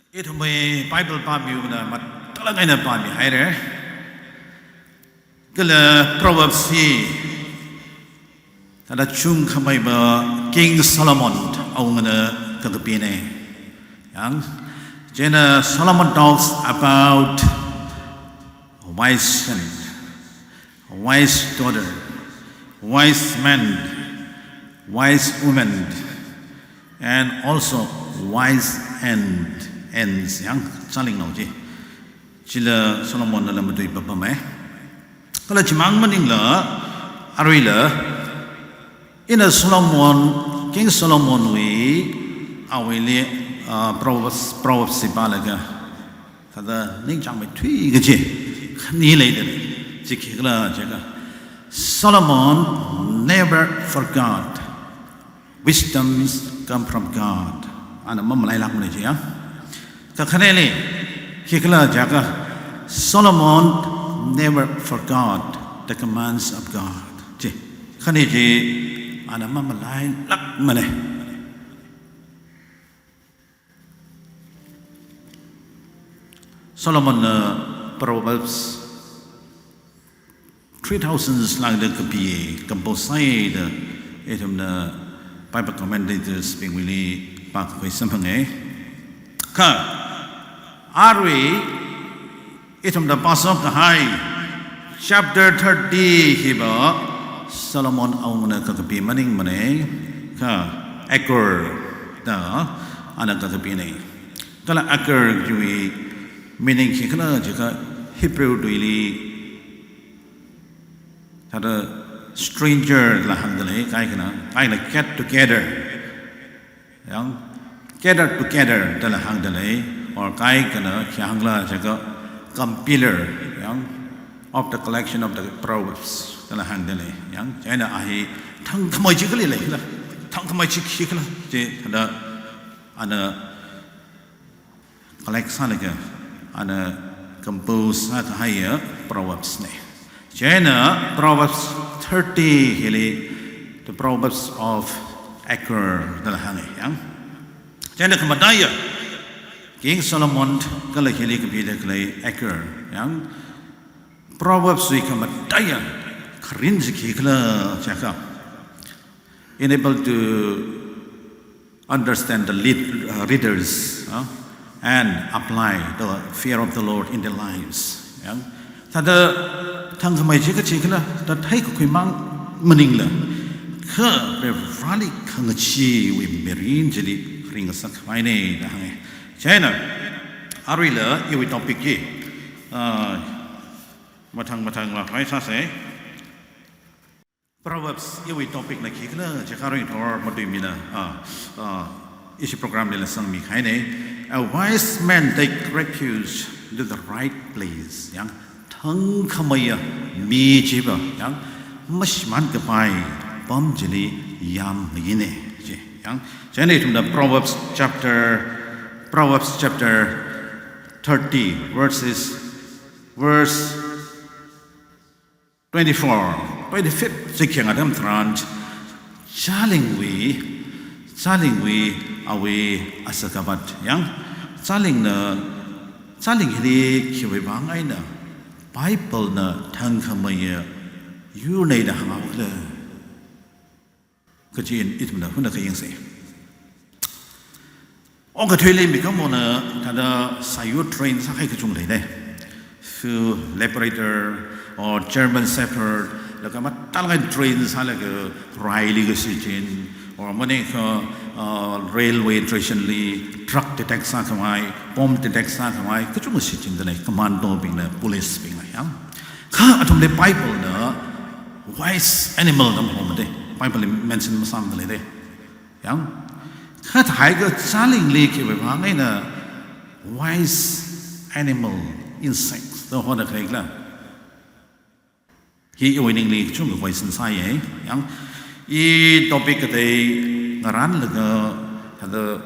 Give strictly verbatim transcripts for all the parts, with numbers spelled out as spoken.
Ithumwui Bible pāmiwui vāng mathālāk eina pāmihaira. Kala Proverbs hi thāda chungkhameiva King Solomon awungana kakapina. Yang, chieina Solomon talks about wise son, wise daughter, wise man, wise woman, and also wise ant, ants, yang, chālingnao chi. Chila Solomonna la matuipapamai. Kala chimang maningla, aruila, ina Solomon, King Solomonwui, awuili, ah, Proverbs, Proverbs hi pālaga, thāda ningchāngmeithui kaji khani leida, chi khikhala jiakha, Solomon never forgot wisdoms come from God. Ana mamalailākmana jiya. Kakhaneli, khikhala jiakha, Solomon never forgot the commands of God. Chi, khani chi, ana mamalailākmana. Solomonna Proverbs three thousand lāngda kapi, compose sāda, ithumna Bible commentators bingwuili pākakhui samphanga. Kha, arui, ithumna pāshok kahai, chapter thirty hiva, Solomon awungana kakapi maningmana, kha, Agur da, ana kakapina. Kala Agur chiwui meaning khikhala jiakha Hebrew tuili thāda stranger la hāngdalei, kaikhana, kaikhana get together. Yang, gather together dala hāngdalei, or kaikhana khi hāngla jiakha compiler, yang, of the collection of the Proverbs dala hāngdalei, yang, chieina a hi thangkhamei chi kali leila, thangkhamei chi khikhala, chi thāda ana collect sālaga, ana compose sākahaiya Proverbs na. Chieina Proverbs thirty hili, the Proverbs of Agur dala hānga, yang. Chieina khamataiya, King Solomon kala hili kapida khalei Agur, yang. Proverbs wui khamataiya kharin chi khikhala jiakha, enable to understand the lead, uh, readers, uh, and apply the fear of the Lord in their lives. Yang, thāda thangkhamei chi kachi khala, thāda theikakhui mang maningla, kha Varivarāli khangacheewui mirin chili ringngasakkhavai na da hānga. Chieina, aruila iwui topic hi, uh, mathang mathangla khavai sāsa. Proverbs iwui topic na khikhala jiakha aruithor matuimida, ah, ah, ishi program lila sangmikahaina. A wise man take refuge to the right place. Yang, thangkhameiya mi chiva, yang, mashimānkapai pam chili yāmngaina, chi. Yang, chieina ithumna Proverbs chapter, Proverbs chapter thirty, verses, verse twenty-four, twenty-five chi khi yangda tharan, chālingwui, chālingwui awui asakavat, yang, chālingna, chāling hili khiwui vāng eina Bible na thangkhameiya yurna da hānghaokhala kaji ithumna hunakha yangsa. Okathuili mikumona thāda sāyur train sākahai kachungkha leina. Through Labrador or German Shepherd, laga mathālāk eina train sālaga raili kashichin, or maningakha, uh, railway station li truck detect sākhavai, bomb detect sākhavai, kachungkha shichinda lei, commando bingna, police bingna, yang. Kha athumli Bible na wise animal da mahomade, Bible li mention masāmada leide. Yang, kha thāhaiakha chālingli khiwui vāng eina wise animal, insects da hona khalei khala. Hi iwui ningli kachungkha question sāya, yang, i topic katei ngaranlaga thāda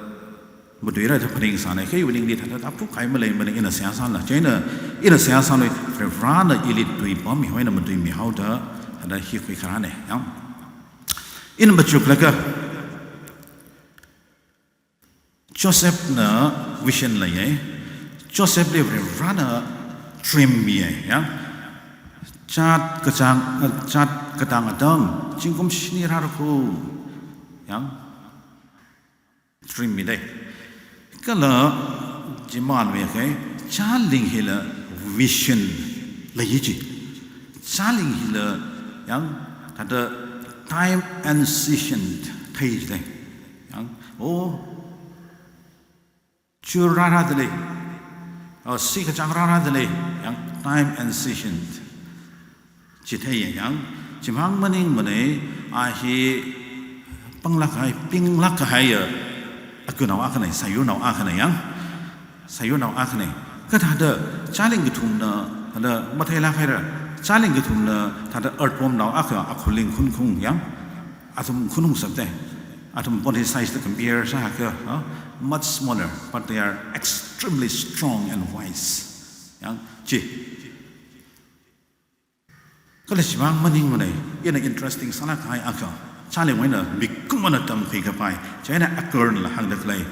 matuira da phaningsāna, kha iwui ningli thāda thāpuk kahai maleimanei, ina seihā sāla. Chieina, ina seihā sālui, Varivarāna ili tui pammihaowa, ina matuimihaoda, thāda hi khuikharāna, yang. Ina machuklaga, Josephna vision leiya. Josephli Varivarāna dream miya, ya. Chat kachāng, chat katang atam, zingkum shini rāra kho, ya. Dream midalei. Kala chimang miya kha, chāleng hila vision leiya ji. Chāleng hila, ya, thāda time and season thei jidalei. Ya, oh, chur rārādalei, oh, si kachāng rārādalei, ya, time and season chi theiya, ya. Chimang maningmana, a hi panglāk kahai, pinglāk kahaiya akhunao akhana, sāyurnao akhana, ya. Sāyurnao akhana. Kathāda chāleng kathumna, thāda matheilāk haira, chāleng kathumna, thāda earthwormnao akha, akhuling khunkhaung, ya. Athum khunkhaung sāpte. Athum body size da compare sākha, ha? Much smaller, but they are extremely strong and wise. Ya, chi. Kala chimang maningmana, ina interesting sālāk kahai akha. Chālengwui eina mikumona tamkhui kapai. Chieina Akernala hāngda khalei.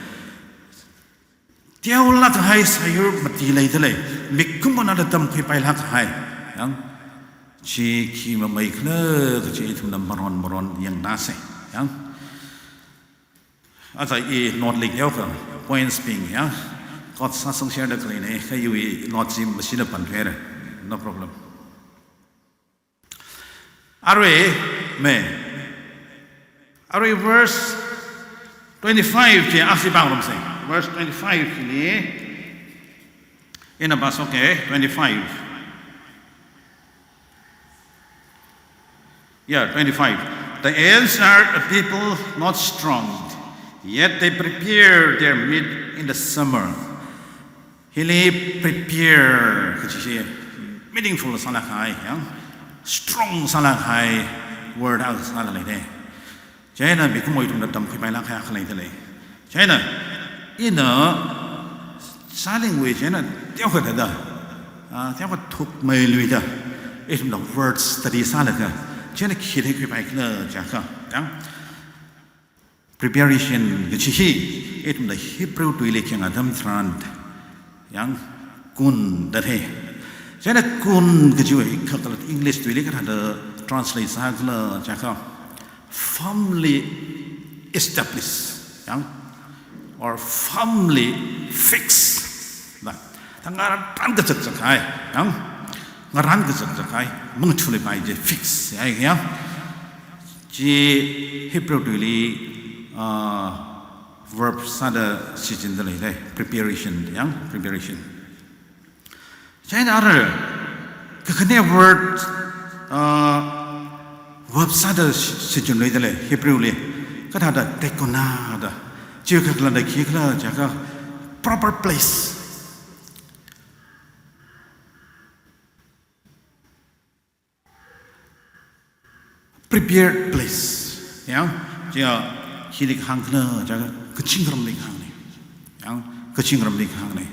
Teolāk kahai sāyur mati leidalei, mikumona tamkhuipailāk kahai. Ya, chi khi mamei khala kaji ithumna maron maron yangnāsa, ya. Aja i note link yao kha, points bing, ya. Kot sāsang share da khaleina, kha iwui note chi machine pān khaira. No problem. Arui, me. Arui verse twenty-five chi aksi pāngrumsa. Verse twenty-five chili. Ina pāshoka, twenty-five. Yeah, twenty-five. The ants are a people not strong, yet they prepare their meat in the summer. Hili prepare kaji hi meaningful sālāk kahai, ya. Strong sālāk kahai word akha sāda leidalei. Chieina mikumo ithumna tamkhuipailāk kahai akha leidalei. Chieina ina chālengwui chieina teokha thāda, ah, teokha thukmeiluida, ithumna word study sālaga, chieina khi theikhuipai khala jiakha, ya. Preparation kaji hi, ithumna Hebrew tuili khayang atam tharan, ya, kun da thei. Chieina kun kajiwui kakhalat English tuili kathāda translate sā khala jiakha, firmly established, ya, or firmly fixed. Na, thāda ngarān kachakchak kahai, ya. Ngarān kachakchak kahai, mangchuli pai je fix, ya, ya. Chi Hebrew tuili, ah, verb sāda shichinda leidalei, preparation, ya, preparation. Chieina ara, kakhane word, ah, verb sāda shichin leidalei, Hebrew li. Kathāda tekuna da. Chi kakhalat da khi khala jiakha proper place. Prepared place. Ya, chiya hili kahāng khala jiakha kazingramli kahāngna. Ya, kazingramli kahāngna.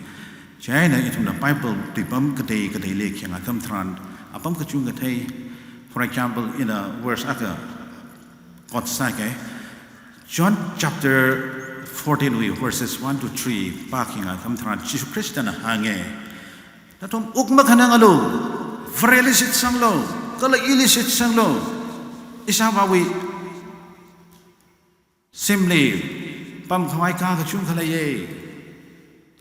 Chieina ithumna Bible tuipam katei kateili khayang atam tharan apam kachungkha thei. For example, ina verse akha quote sāka. John chapter fourteen wui verses one to three pākhayang atam tharan Jishu Khristana hānga. Nathum wuk makhanangalu, Vareli shitsanglu, kala ili shitsanglu. Ishāvāwui shimli pamkhavai kā kachungkha leiya.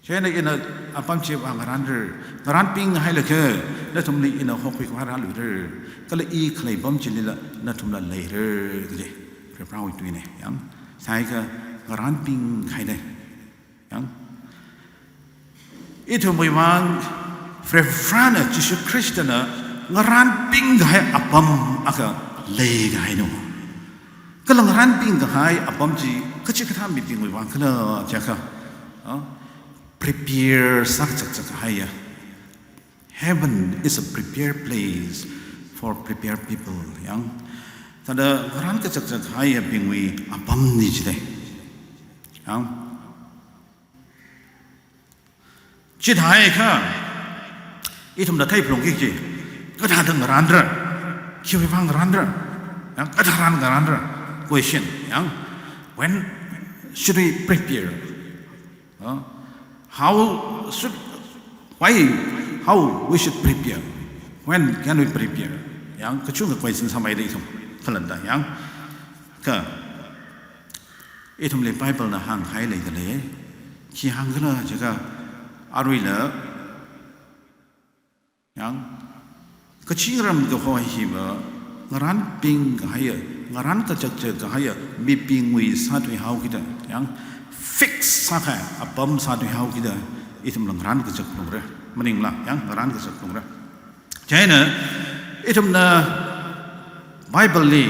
Chieina ina apam chiva ngarānra, ngarānbing hailakha, nathumli ina hokhuikhavai rāluira. Kala i khalei apam chilila nathumla leira, kaji Varivarāwui tuina, ya. Sākha ngarānbing haina. Ya. Ithumwui vang, Varivarāna Jishu Khristana ngarānbing kahai apam akha leikahaina. Kala ngarānbing kahai apam chi kachikathā mibingwui vang khala jiakha, ah, prepare sākachakchak kahaiya. Heaven is a prepared place for prepared people, ya. Thāda ngarān kachakchak kahaiyabingwui apamna jidalei. Ya. Chithākha, ithumna theiphalungki kaji, kathāda ngarānra, khiwui vang ngarānra, ya, kathāda ngarānra, question, ya. When should we prepare? Uh, how should, why, how we should prepare? When can we prepare? Yang, kachungkha question sāmeida ithum khalanda, yang. Kha, ithumli Bible na hāngkahai leida lei. Khi hāngkhala jiakha, aruila, yang, kazingramwui kaho hiva, ngarānpingkahaiya, ngarān kachakchak kahaiya, mibingwui sāthuihaokida, yang, fix sākahai, apam sāthuihaokida, ithumla ngarān kachak phalungra, maningla, yang, ngarān kachak phalungra. Chieina, ithumna Bible li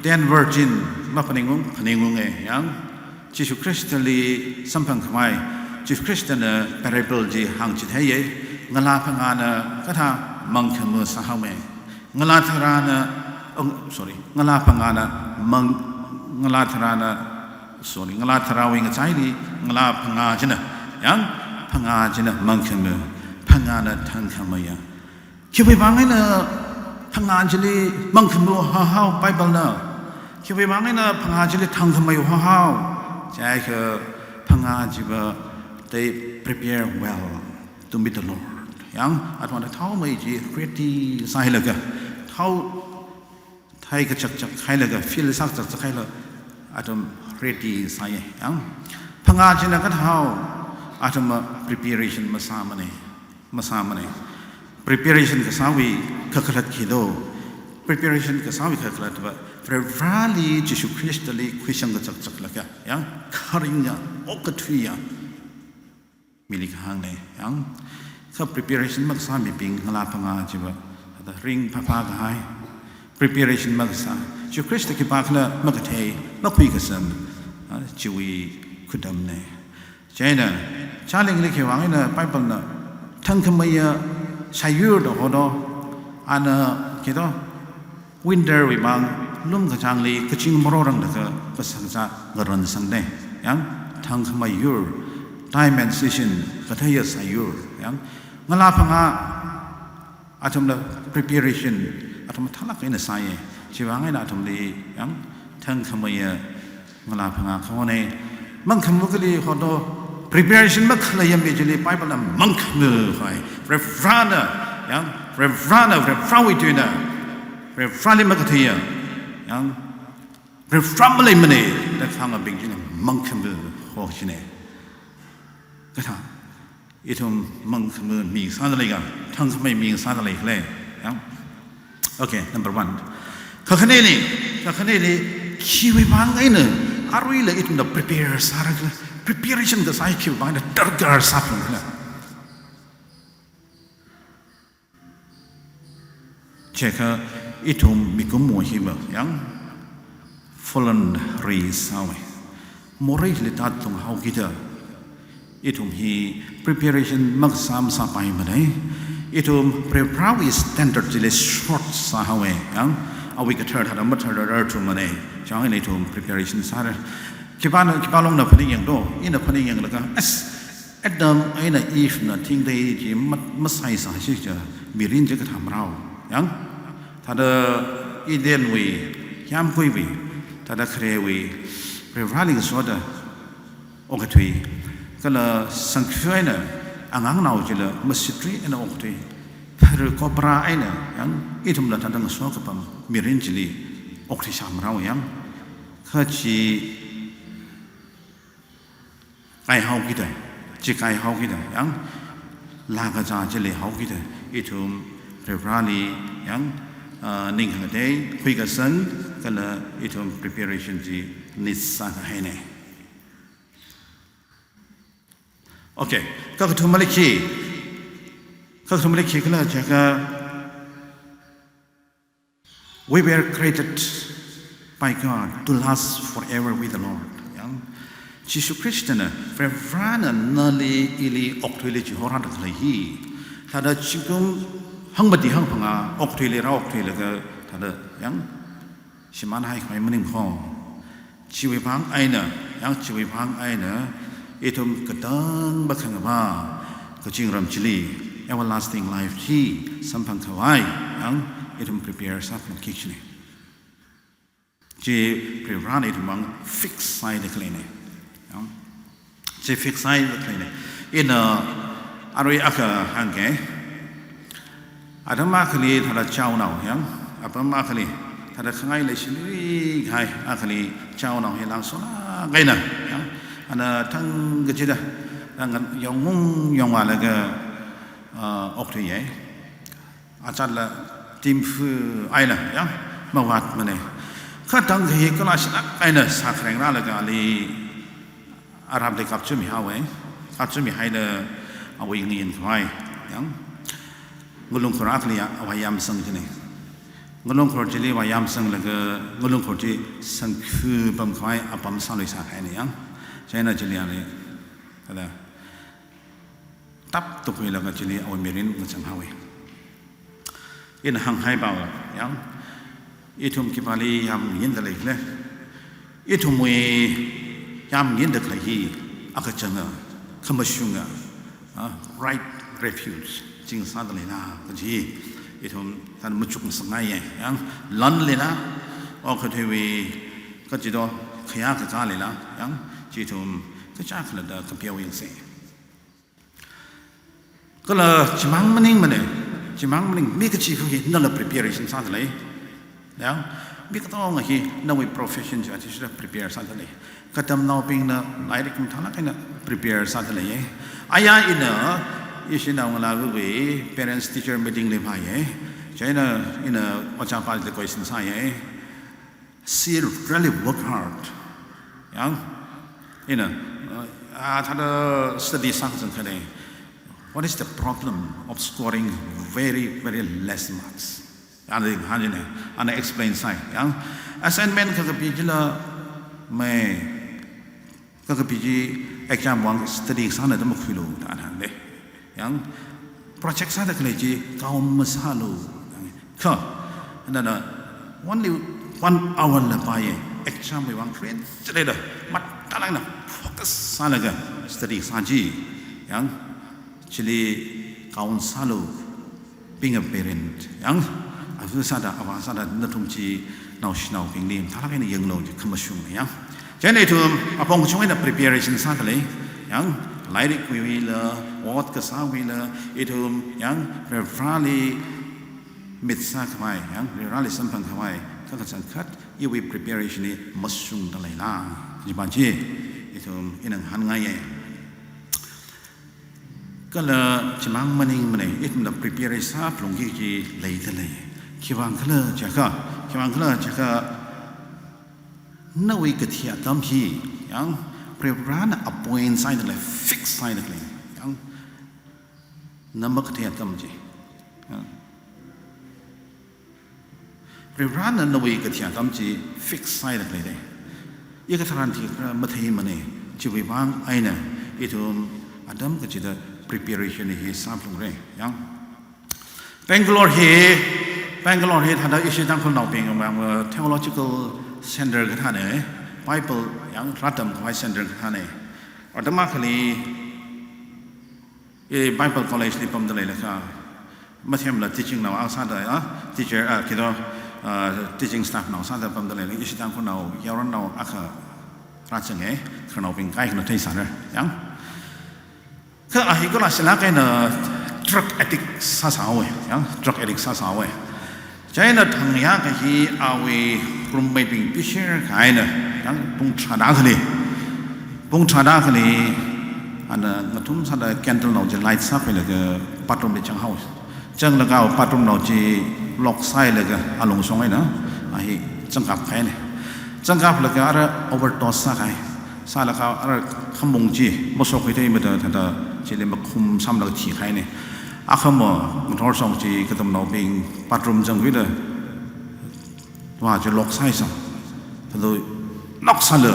ten virgin maphaningung, phaningunga, yang, Jishu Khristali samphangkhavai, Jishu Khristana parable chi hāngchitheiya, ngalā phangāna kathā mangkhama sāhaowa. Ngalā tharāna, oh, sorry, ngalā phangāna mang-, ngalā tharāna, sorry, ngalā tharāwui ngachaili, ngalā phangā china, yang, phangā china mangkhama, phangāna thangkhameiya. Khiwui vang eina phangā chili mangkhama hāhao Bible na? Khiwui vang eina phangā chili thangkhamei hāhao? Jiakha phangā chiva, they prepare well to meet the Lord. Yang, athumna thaomei chi ready sāhailaga, thao thai kachakchak hailaga, fill sākachakchak hailaga, athum ready sāya. Yang, phangā china kathāhao? Athumva preparation masāmana. Masāmana. Preparation kasāwui kakhalat khi do? Preparation kasāwui kakhalatva, Varivarali Jishu Khristali khuisang kachakchaklaga, yang, kharinga, okathuiya mili kahāngna, yang. Kha preparation makasā mibing ngalā phangā chiva, thāda ringphāphā kahai, preparation makasā, Jishu Khrista khipākhala makathei, makhuikasang, ah, chiwui khudamna. Chieina, chālingli khiwui vang eina Bible na thangkhameiya sāyur da hodo, ana khi do, winter wui vang, lum kachāngli kazing maroranglaga kasang sā ngaran sangda. Yang, thangkhamei yur, time and season katheiya sāyur. Yang, ngalā phangā, athumla preparation, athum thalak eina sāya. Chiwui vang eina athumli, yang, thangkhameiya ngalā phangā kahona. Mangkhama kali hodo, preparation makhaleiya mi chili Bible na mangkhama hoi. Varivarana, yang, Varivarana, Varivarawui tuina, Varivarali makatheiya, yang, Varivara maleimana da kahāngabing china mangkhama ho china. Kathā, ithum mangkhama mi sāda leiga, thangkhamei mi sāda leikhala, yang? Okay, number one. Kakhaneli, kakhaneli, khiwui vang eina aruila ithumna prepare sāra khala, preparation kasā hi khiwui vang eina darkar sāphalung khala? Jiakha ithum mikumo hiva, yang, fallen race sāhaowa. Moreili tātung haokida, ithum hi preparation makasā masāpaimana. Ithum Varivarawui standard chili short sāhaowa, yang, awui kathar thāda mathar thāda thumana. Chang eina ithum preparation sāra. Khipāna, khipā longna phaningyang do, ina phaningyanglaga, as Adam eina Eve na thingtei chi ma-, masaisāsi chiakha mirin chi kathā marao. Yang, thāda Eden wui, yamkuiwui, thāda kharewui, Varivarali kasoda okathui, kala sangkhui eina angangnao chila masitri eina okathui, phara cobra eina, yang, ithumla thāda ngaso kapam mirin chili okathui sā marao, yang. Kha chi kaihaokida, chi kaihaokida, yang, laa kazā chi leihaokida, ithum Varivarali, yang, ah, ning khangatei, khuikasang, kala ithum preparation chi nit sākahaina. Okay, kakathumali khi, kakathumali khikhala jiakha, we were created by God to last forever with the Lord. Yang, Jishu Khristana, Varivarana nali ili okathuili chihorāda khalei hi, thāda zingkum hangmati hangphangā okathuili rāokthuilaga, thāda, yang, shimānhaikhavai maning kho. Chiwui vang eina, yang, chiwui vang eina, ithum katang makhangava kazingram chili, everlasting life chi samphangkhavai, yang, ithum prepare sāphalungki kachina. Chi Varivarana ithum vang fix sāhaida khaleina. Yang, Chi fix sāda khaleina. Ina arui akha hāngke. Atam akhali thāda chaonao yang, apam akhali thāda khangai leishiluikahai akhali chaonao hi langsolāk eina yang, ana thang kachida, thang yongung yongvālaga, ah, okthuiya. Achatla timfu eina yang mavātmana. Kha thang hi kalāshilāk eina sākhareng rālaga ali arapli kapchumi haowa, kapchumi haida awui ngayin khavai yang, ngalungkhur akhali ya, vāyamsang china. Ngalungkhur chili vāyamsanglaga, ngalungkhur chi sangkhu pamkhavai apam sālui sākahaina yang. Chieina chili ali, thāda tap tukhuilaga chili awui mirin ngachang haowa. Ina hānghaipawa yang, ithum khipāli yamngayin dalei khala? Ithumwui yamngayin da khalei hi akachanga, khamashunga, ah, right refuge chi ngasā dalei na kaji ithum thāda machuk ngasakngaiya yang, lan leina, okathuiwui kachido khayā kakā leina yang, chi ithum kachā khalatta kapeo yangsa. Kala chimang maningmana, chimang maning, mi kachiva hi nala preparation sāda lei. Yang, mi katonga hi nawui profession chi athishurda prepare sāda lei. Katamnaobingna lairik mathālāk eina prepare sāda leiya. Aya ina, ishi naongalāwui parents teacher meeting li vāya. Chieina ina ojā pāli question sāya. She really work hard. Yang, ina, uh, ah, thāda study sākazang khalei. What is the problem of scoring very, very less marks? Ana hāngna, ana explain sāi. Yang, assignment kakapi chila mai, kakapi chi exam vang study sāna da makhuilu da ana hāngda. Yang project sāda khalei chi kaung masālu. Kha, nana only one hour la pāya, exam wui vang train chileda, mathālāk eina focus sālaga study sā chi. Yang chili kaung sālu. Being a parent, yang, ava sāda, avā sāda, nathum chi naoshinaobingli mathālāk eina yanglu chi khamashungna yang. Chieina ithum apong kachung eina preparation sāda lei, yang, lairikwuila, ot kasāwuila, ithum, yang, Varivarāli mit sākhavai, yang, Varivarāli samphangkhavai, kha kachangkhat, iwui preparation hi mashungda leila, kajipa chi, ithum ina ngahānngaiya. Kala chimang maningmana, ithumna prepare sāphalungki kaji leida lei. Khiwuivang khala jiakha, khiwuivang khala jiakha, nawui kathi atam hi, yang, Varivarāna appoint sāhaida lei, fix sāhaida lei, yang, na makathi atam chi. Yang. Varivarāna nawui kathi atam chi fix sāhaida leida. Ika tharan thikha matheimana, chiwui vang eina ithum atam kachida preparation hi sāphalungra, yang. Bangalore hi, Bangalore hi thāda ishi Tangkhulnaobing vang theological center kathāna, Bible yang rātamkhavai center kathāna. Atam akhali, i Bible College li pamda leilakha, mathemla teaching nao akha sāda, ah, teacher, ah, khido, ah, teaching staff nao sāda pamda leilakha, ishi Tangkhulnao, yaronao akha rāzanga, khararnaobing kaikhana theisāra, yang. Kha a hi kalāshilāk eina drug addict sāsāhaowa, yang, drug addict sāsāhaowa. Chieina thang yākha hi awui roommate bing pishare kahaina, yang, pung tharāda akhali. Pung tharāda akhali, ana ngathum sāda candle nao chi light sākhuilaga bathroom li zanghaowa. Zanglaga bathroom nao chi lock sāhailaga alungshong eina, a hi zangkap kahaina. Zangkaplaga ara overdose sākahai. Sālaga ara khamung chi, mashokkhui theimada thāda chili makhum samlaga thikahaina. Akhama ngathor shong chi katamnaobing bathroom zangkhuida, vā chi lock sāhaisang. Thāda lock sāla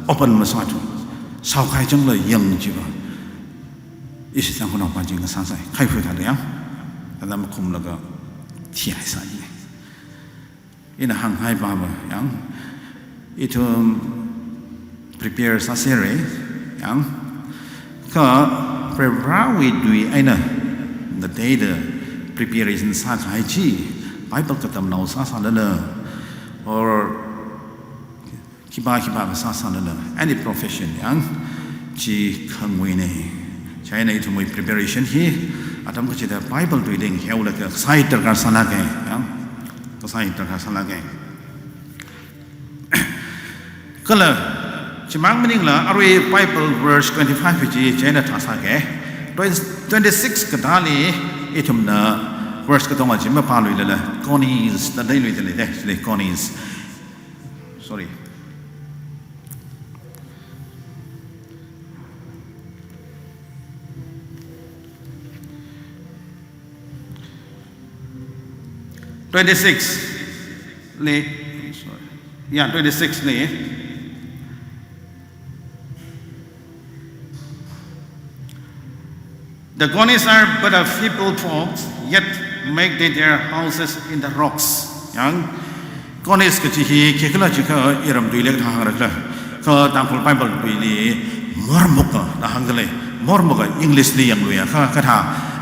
open masāthu. Shaokahai zangla yang chiva. Ishi Tangkhulnaopa chi ngasāsai. Khaikhui thāda yang. Thāda makhumlaga thihaisai. Ina hānghaipava yang, ithum prepare sāsera yang, kha Varivarāwui tui eina ngateida preparation sākahai chi, Bible katamnao sāsālala, or khipā khipā kasā sālala, any profession yang, chi khangwui nei. Chieina ithumwui preparation hi atam kachida Bible tuili ngahānlaga kasā darkar sālāka, ya. Kasā darkar sālāka. Kala, chimang maningla arui Bible verse twenty-five chi chieina thāsāka. Twenty, twenty-six kathāli ithumna verse katonga chi mapāluilala, conies, da dailuidalei de, chili conies. Sorry. Twenty-six li, sorry. Yeah, twenty-six li. The conies are but a feeble folk, yet make they their houses in the rocks. Yang, conies kachi hi khikhala jiakha iram tuili kathā hāngra khala. Kha Tangkhul Bible tuili mormuka da hāngdalei. Mormuka English li yangluiakha, kathā,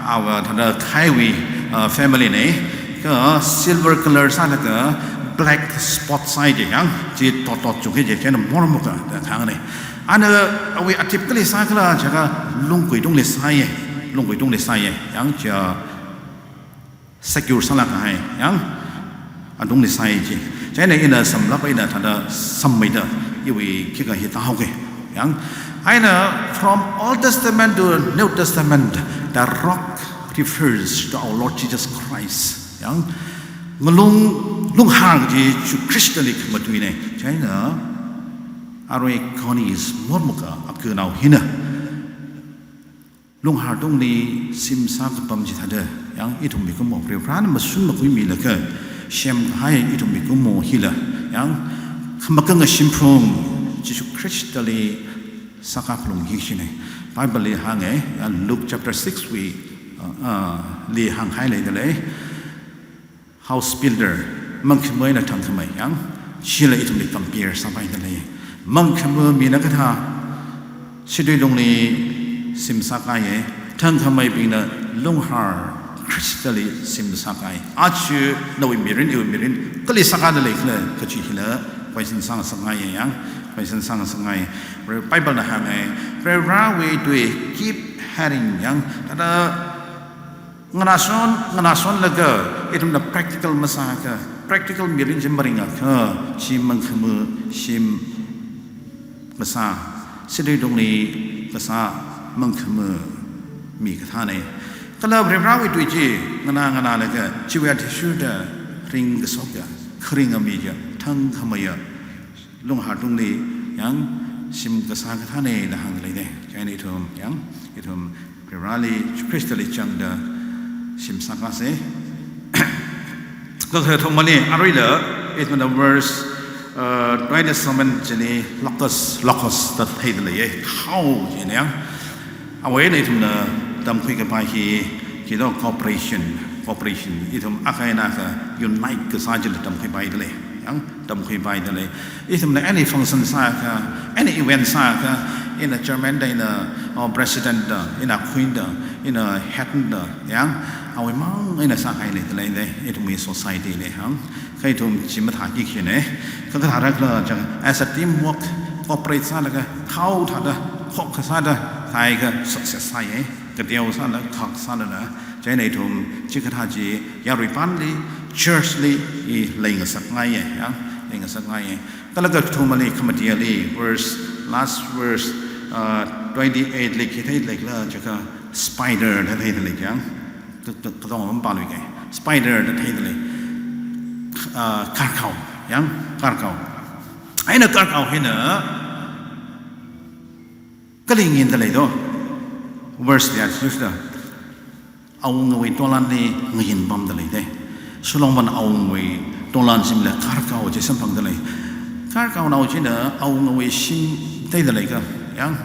ava thāda khaiwui, uh, family nei. Kha silver color sālaga black spot sāi je yang, chi dot dot chungki je, chieina mormuka da hāngnei. Ana awui atip kali sākhala jiakha lungkuitungli sāya, lungkuitungli sāya, yang chi secure sālāk kahai, yang atungli sāya chi. Chieina ina samlāk eina thāda sammeida iwui khikha hi tāhaoka, yang. Eina from Old Testament to New Testament, the rock refers to our Lord Jesus Christ. Yang, ngalung, lunghar chi Jishu Khristali khamatuinei. Chieina arui conies mormuka akhunao hina lunghar tungli shim sākapam chithāda, yang, ithum mikumo Varivarana mashun makhuimilaga semkahai ithum mikumo hila, yang, khamakanga shimphung Jishu Khristali sākaphalungki kajinei. Bible li hānga, yang, Luke chapter six wui, uh, uh, li hāngkahai leidalei. House builder, mangkhamei eina thangkhamei, yang, chila ithumli compare sāpaidalei. Mangkhamei mina kathā situi tungli shim sākaiya, thangkhameibingna lunghar Khristali shim sākai. Aja nawui mirin, iwui mirin kali sākadalei khala kachi hila question sāngasakngaiya, yang, question sāngasakngai. Bible na hānga, Varivarawui tui keep hearing, yang, thāda nganāshon, nganāshonlaga, ithumna practical masāakha, practical mirin chi maringakha, chi mangkhamei shim kasā, situi tungli kasā mangkhamei mi kathānei. Kala Varivarawui tui chi nganā nganālaga, chiwui athishurda ringkashoka, kharinga mi chi thangkhameiya lunghar tungli, yang, shim kasā kathānei da hāngdalei de. Chieina ithum, yang, ithum Varivarali, Jishu Khristali chāngda shim sākasa. Kha kathumali, aruila, ithumna verse, uh, twenty-seven chili logos, logos da theidalei, eh, thao china, yang. Awui eina ithumna tamkhui kapai hi, kito cooperation, cooperation. Ithum akha eina akha unite kasā chila tamkhuipaidalei, yang, tamkhuipaidalei. Ithumna any function sāakha, any event sāakha, ina chairman da, ina, oh, president da, ina queen da, ina head da, yang, awui mang eina sākahai leidalei, ithumwui society li, yang. Kha ithum chi mathāki kajinei. Kha kathāra khala jiakha, as a teamwork, cooperate sālaga, thao thāda, khokha sāda, thāakha success sāya, kateo sāla, khak sālala. Chieina ithum chikathā chi yaruipanli, church li, i leingasakngaiya, ya, leingasakngaiya. Kala kathumali, khamatili, verse, last verse, uh, twenty-eight li khi theidalei khala jiakha spider da theidalei, yang. Ka, ka, katonga mapāluika. Spider da theidalei. Ah, karkhao, yang, karkhao. Eina karkhao hina kali ngindalei do. Verse li athishurda, awungawui tolanli ngayin pamdalei de. Solomon awungawui tolan shimli karkhao chi samphangdalei. Karkhaonao china awungawui shim theidaleikha, yang,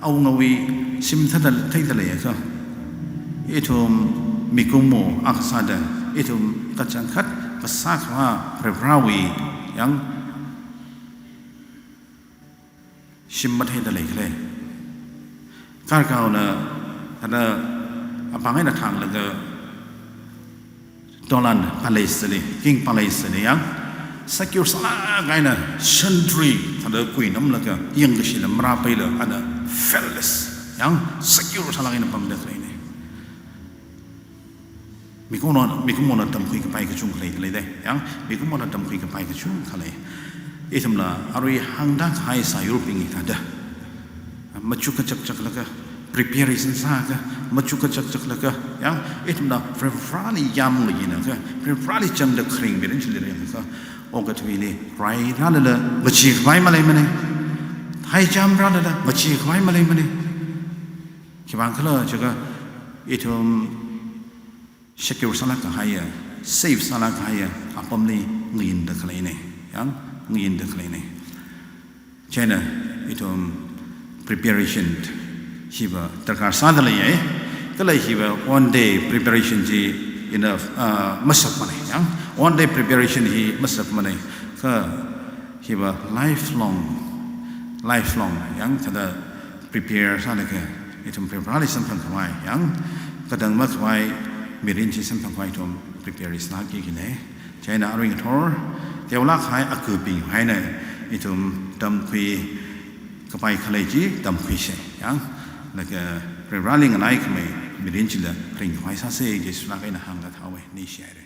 awungawui shim thāda theidaleiakha, ithum mikumo akha sāda, ithum kachangkhat kasā akhava Varivarawui, yang, shim matheidalei khala. Karkhaona thāda apāng eina thanglaga tolan palace li, king palace li, yang, secure sālāk eina sentry thāda kuinamlaga, yangkashila marāpaila, ana fearless, yang secure sālāk eina pamda khaleina. Mikumona, mikumona tamkhui kapai kachungkha leidalei da. Yang mikumona tamkhui kapai kachungkha lei. Ithumla arui hāngda kahai sāyurbing hithāda machuk kachakchaklaga, preparation sālaga, machuk kachakchaklaga, yang ithumla Varivarāli yamngayi eina kha, Varivarāli chamda kharing mirin chili ringlaga, okathuili rai rālala ngachee khavai maleimana. Thaicham rālala ngachee khavai maleimana. Khivang khala jiakha ithum secure sālāk kahaiya, safe sālāk kahaiya apamli ngayinda khaleina, yang ngayinda khaleina. Chieina ithum preparation hiva darkar sāda leiya. Kala hiva one day preparation chi enough, ah, masāpamana, yang one day preparation hi masāpamana. Kha hiva lifelong, lifelong, yang thāda prepare sālaga ithum Varivarāli samphang khavai, yang katang makhavai mirin chi samphang khavai ithum prepare sāki kajina. Chieina arui ngathor teolāk kahai akabing haina ithum tamkhui kapai khalei chi tamkhuisa, yang laga Varivarāli nganaikhamei mirin chila ringkhavai sāsa kaji sālāk eina hāngda thāhaowa, ningshihaira.